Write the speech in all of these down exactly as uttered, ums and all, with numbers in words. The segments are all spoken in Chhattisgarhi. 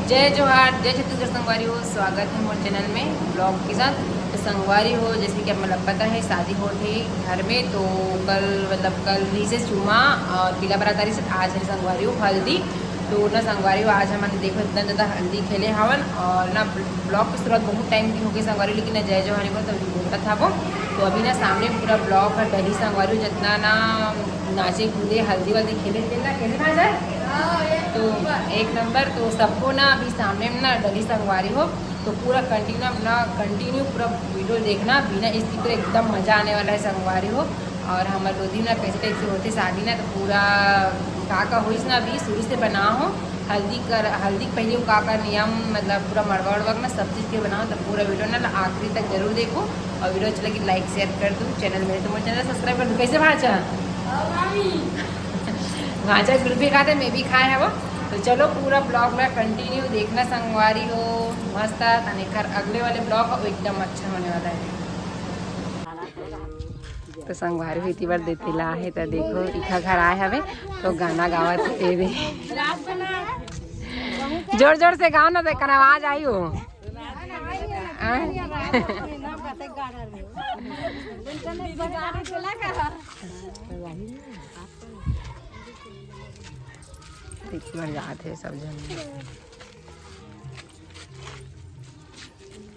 जय जोहार, जय छत्तीसगढ़ संगवारी हो, स्वागत है मोर चैनल में ब्लॉग के साथ। तो संगवारी हो, जैसे कि आप मतलब पता है, शादी होत हे घर में, तो कल मतलब कल रिसेस चुमा और पीला बरात आ रही से, आज है संगवारी हो हल्दी। तो ना संगवारी हो, आज हमन देखो इतना ज़्यादा हल्दी खेले हवन और ना ब्लॉग की शुरुआत बहुत टाइम की हो गई संगवारी, लेकिन ना जय जोहारी को तो अभी बोलता था वो। तो अभी ना सामने पूरा ब्लॉग है डली संगवारी हो, जितना ना नाचे कूदे हल्दी वल्दी खेले थे ना, कैसे ना जाए। तो एक नंबर। तो सबको ना अभी सामने में ना डली संगवारी हो, तो पूरा कंटिन्यू अपना कंटिन्यू पूरा वीडियो देखना बिना स्किप करे, एकदम मजा आने वाला है संगवारी हो। और हमारे दो दिन ना कैसे टाइप से होते शादी ना, तो पूरा का का होइस ना अभी शुरू से बना हो। हल्दी कर हल्दी के पहले का का नियम, मतलब पूरा मड़वा उड़वा के ना सब चीज़ के बनाओ, तो पूरा वीडियो ना आखिरी तक जरूर देखो। और वीडियो अच्छा लगे लाइक शेयर कर दो, चैनल में तो मोर चैनल सब्सक्राइब कर दो। कैसे भांचा? भांचा गुड़ भी खाते, मैं भी खाए हवो। तो चलो पूरा ब्लॉग में कंटिन्यू देखना संगवारी हो। मस्त है, तने खर अगले वाले ब्लॉग एकदम अच्छा होने वाला है। तो संगवारी हो इति बर देते ला है, तो देखो इखा घर आए हवे, तो गाना गावत हे दे। जोर जोर से गाओ ना, तो एकर आवाज आई हो। आय? इति बर जात हे सब झन।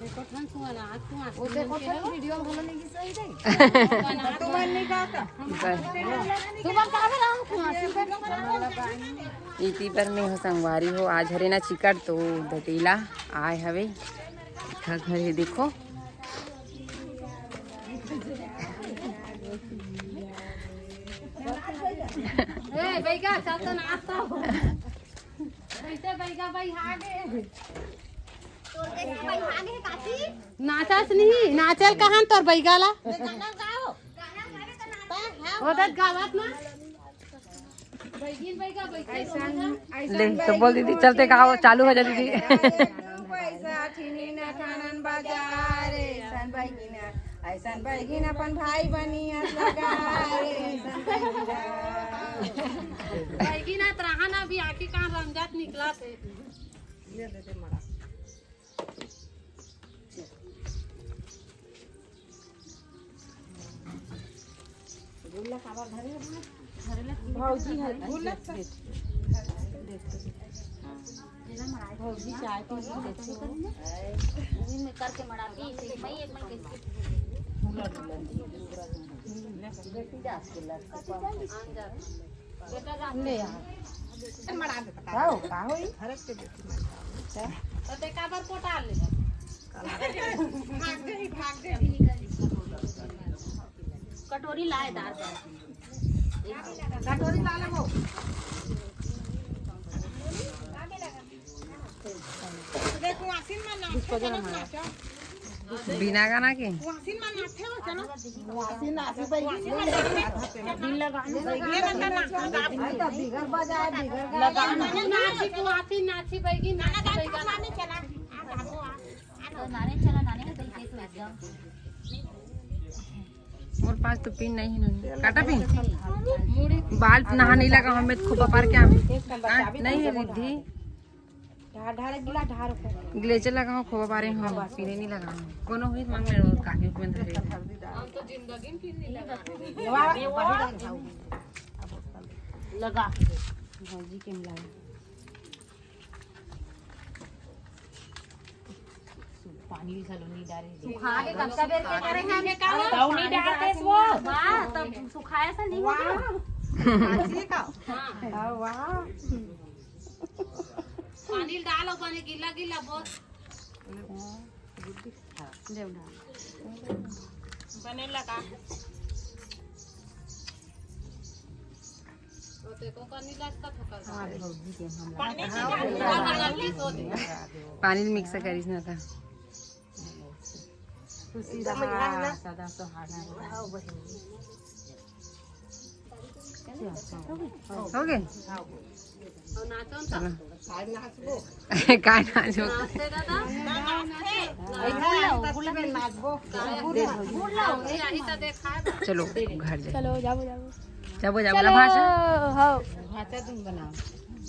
देखो ठन सुआ ना, आज तू आंसू वो देखो मन के ठन हो। वीडियो में बोलो नहीं कि सही दे। तुमन नहीं कहा था। बस। तुमन कहा था हम तू आंसू मन के हो। इति बर में हो संगवारी हो, आज हरे ना चिकट तो दतेला आए हवे। इखा घर हे देखो। ए, बैगा, चल तो नाश्ता हो। कैसे बैगा भाई आ गए? तोर बैगा भाई आ गए काकी? नाचस नहीं, नाचल कहां तोर बैगा ला? गाना गाओ। वो तो गावत ना। बैगिन बैगा बैठे दोनों झन। ले, तो बोल दीदी, चलते कहा वो चालू हो जा दीदी। पैसा ठिनी ना ठानन बाजार, ऐसन बैगिना, ऐसन बैगिन अपन भाई बनिया लगा, ऐसन बैगिना। बैगिना त रहा ना, अभी आँखी कहाँ रमजात निकला थे। ले दे दे मड़ा। गुल्ला काबर धरे हे भाई? भौजी है, गुल्ला देख, देख, देख। भौजी चाय पी के देखो। उही में करके मड़ाती, एक मई, एक मई कैसे? गुल्ला, गुल्ला, गुल्ला। आन जा। ले आ। मड़ा देता। का हो, का होई? हर एक के बेटी मड़ा। अच्छा। तो ते काबर पोटा ले? भाग दे, भाग दे। कटोरी लाए दार पर। कटोरी ला ले वो। देख, वासिन में नाच के चलो नाचा। बिना गाना के? वासिन में नाचे हो, चलो। वासिन नाची बैगी। वासिन में नाचे। दिल लगा। ये बंदा नाच, नाच। भाई, तो बिगर बजाए, बिगर गाए। लगा। नाची, वासिन नाची बैगी, नाची बैगी। चला। आ, बाबू, आ। तो नारे चला, नारे में बैठे तो एकदम। मोर पास तो पिन नहीं है, काटा पिन। बाल नहा नहीं लगा हमें, खोपा पार के आवे। हाँ, नहीं है रिद्धि। ढार, ढार, गिला ढार ऊपर। ग्लेचर लगा हूँ, खोपा पारे हूँ, पिने नहीं लगा हूँ। कोनो हुई मांग ले, काकी को धरे। हम तो जिंदगी में पिन नहीं लगा। वाह, वाह। लगा। भौजी के मिला। पानी घलो नहीं डारे। सुखा के कब का बेर के करे हैं? ताऊ नहीं डालते वो। वाह, तब सुखाया सा नहीं होता। हाँ। हाँ, वाह। पानी डालो, पानी गिला गिला बहुत। बने लगा। तो देखो, पानी लाज का ठोका। हाँ, भौजी के हम पानी लगा। पानी मिक्स करिस ना था। खुशी रहा, सदा सुहागन रहा। हो गए? चलो। काय नाचो? चलो, घर जाए। चलो, जाओ, जाओ। जाओ, जाओ, चलो, ना भाषा। हाँ। भाषा तुम बनाओ।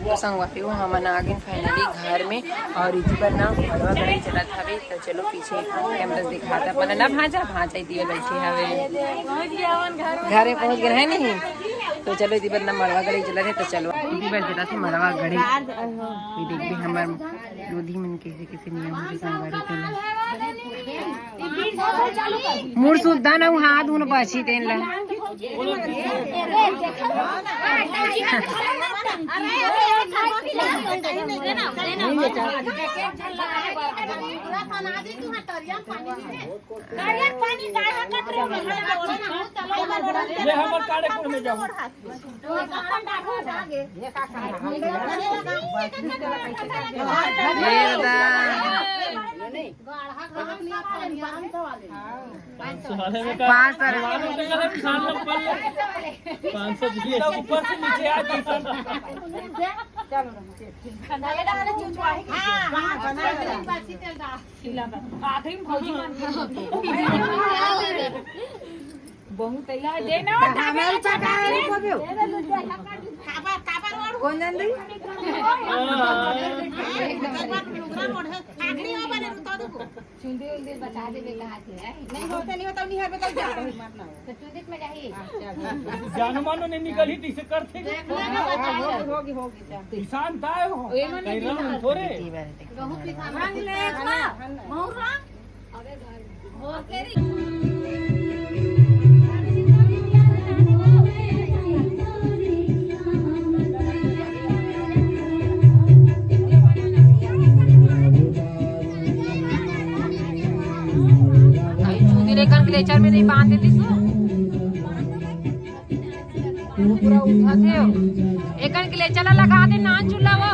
तो संगवारी हो, हमन आ गए finally घर में। और इसी पर ना मड़वा गढ़ई चलत हवे, तो चलो पीछे कैमरा दिखाता अपन ना। भांचा, भांचा इसी पर बैठे हवे, घर में पहुंच गए है नहीं। तो चलो इसी पर ना मड़वा गढ़ई चलत है, तो चलो इसी पर चलत है मड़वा गढ़ई। ये देख भी हमर दूधी मन कैसे कैसे नियम होथे संगवारी हो। मोर सुद्धा ना हाथ उन पाछी तेन ला। ये हमर कार्यक्रम में जाओ। पाँच सौ। पाँच सौ। ऊपर से नीचे आ, जैसन। आखिरी में भौजी मन बहुत तैयार दे ना। हमारे चटाई को भी। काबर, काबर वाड़ू। कौन जान रही? काबर लुगरा मोड़ है। आखिरी में बने तो दुगो। चुंदी उंदी बचा देबे कहा थे, हैं? नहीं होते, नहीं होता, नहीं हर बता जा। तो चुंदी में जाही। जान मानो नहीं निकली, तो इसे करते। होगी, होगी, होगी। किसान ताय हो। कहीं रंग थोड़े। गहूं पिसा भांग ले खा। मौरा। भाई, चूंदी रे कन ग्लेचर में नहीं बांध देती तू। पूरा उठाथे हो। एकन के ले चला लगा दे नान चूल्हा वो।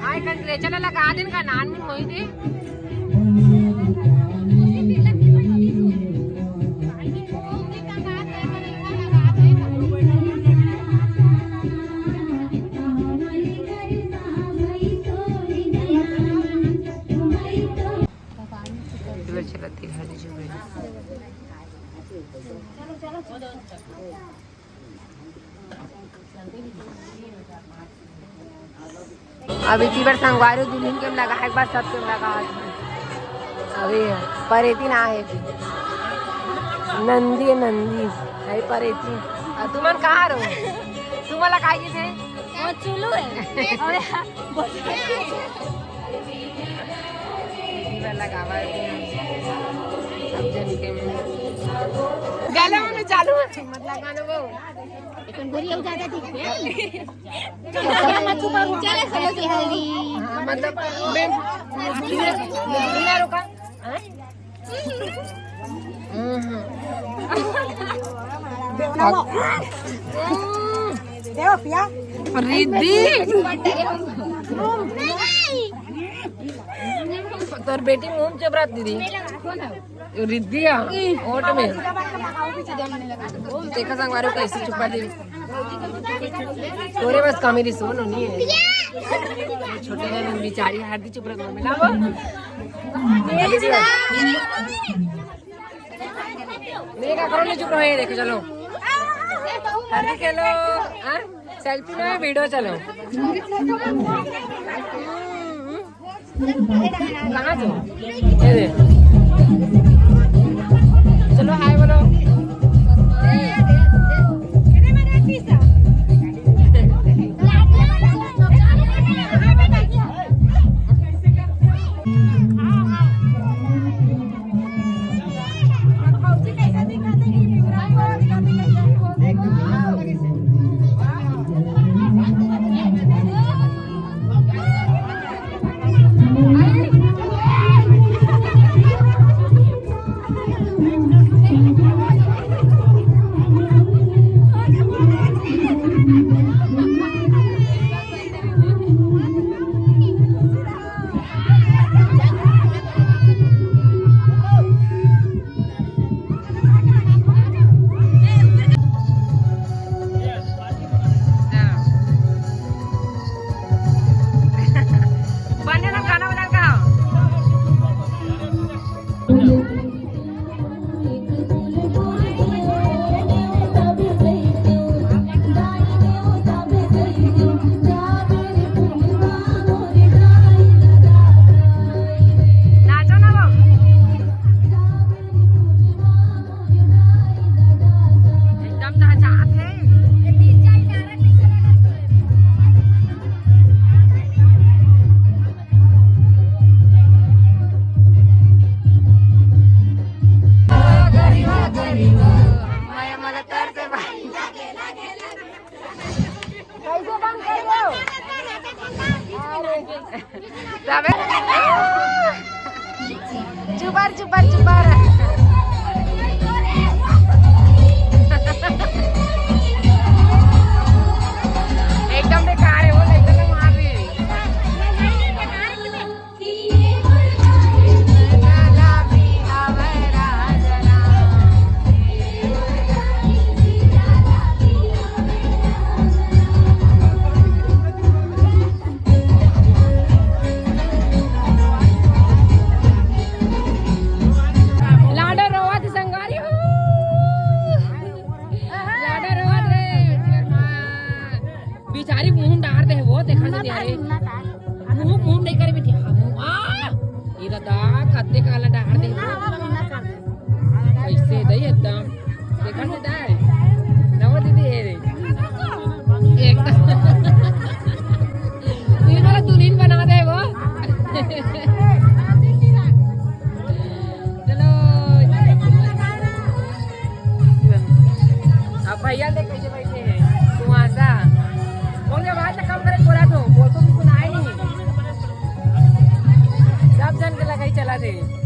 हाँ, एकन के ले चला लगा दे का नान मुन होई दे। चला, चला, तिरहा दीजिए। अब इसी बार संगवारी दुल्हन के लगा, एक बार सबके लगा। अबे परेती ना है जी। नंदी है, नंदी है परेती। आ, तुमन कहाँ रहो? तुमन लगा के थे? वो चुलू है। अबे, ये वाला गावा है। सब जन के में। गले में चालू है। मत लगा लो वो। चले, चलो, चलो, हल्दी। हाँ, मतलब, मैं, मैं रुका। हाँ? हम्म। देव पिया। रिद्धि। तोर बेटी मुंह चबरात दीदी। रिद्धि, हाँ, ओट में। देखा संगवारी हो कैसे चुपा दे। तोरे बस कमी रिसो नो नहीं है। छोटे ने बिचारी हर दी चुप रह, मैं ना वो। मेरे का करो नहीं चुप रहो, ये देखो, चलो। हर दी खेलो, हाँ? सेल्फी में वीडियो चलो। कहाँ से? ये दे। चलो, हाय बोलो। जुबर, जुबर, जुबर। एकदम बेकार है वो, एकदम वहाँ भी। लाडो रोवत संगवारी हो। लाडो रोवत रे, तेर माँ। बिचारी मुंह डार दे वो, देखा नहीं दे रे। मुंह, मुंह नहीं करे बिटिया। मुंह, आ! ये दादा, कत्ते काला डार दे वो। कैसे दे एकदम। देखा नहीं दे। नवा दीदी है रे। एकदम। ये वाला दुल्हन बना दे वो। चलो। अब भैया देख कैसे बैठे हैं, कुआसा। बोल के बात तो कम करे, बोला तो, बोल तो भी सुनाए नहीं। सब जन के लगाई चला दे।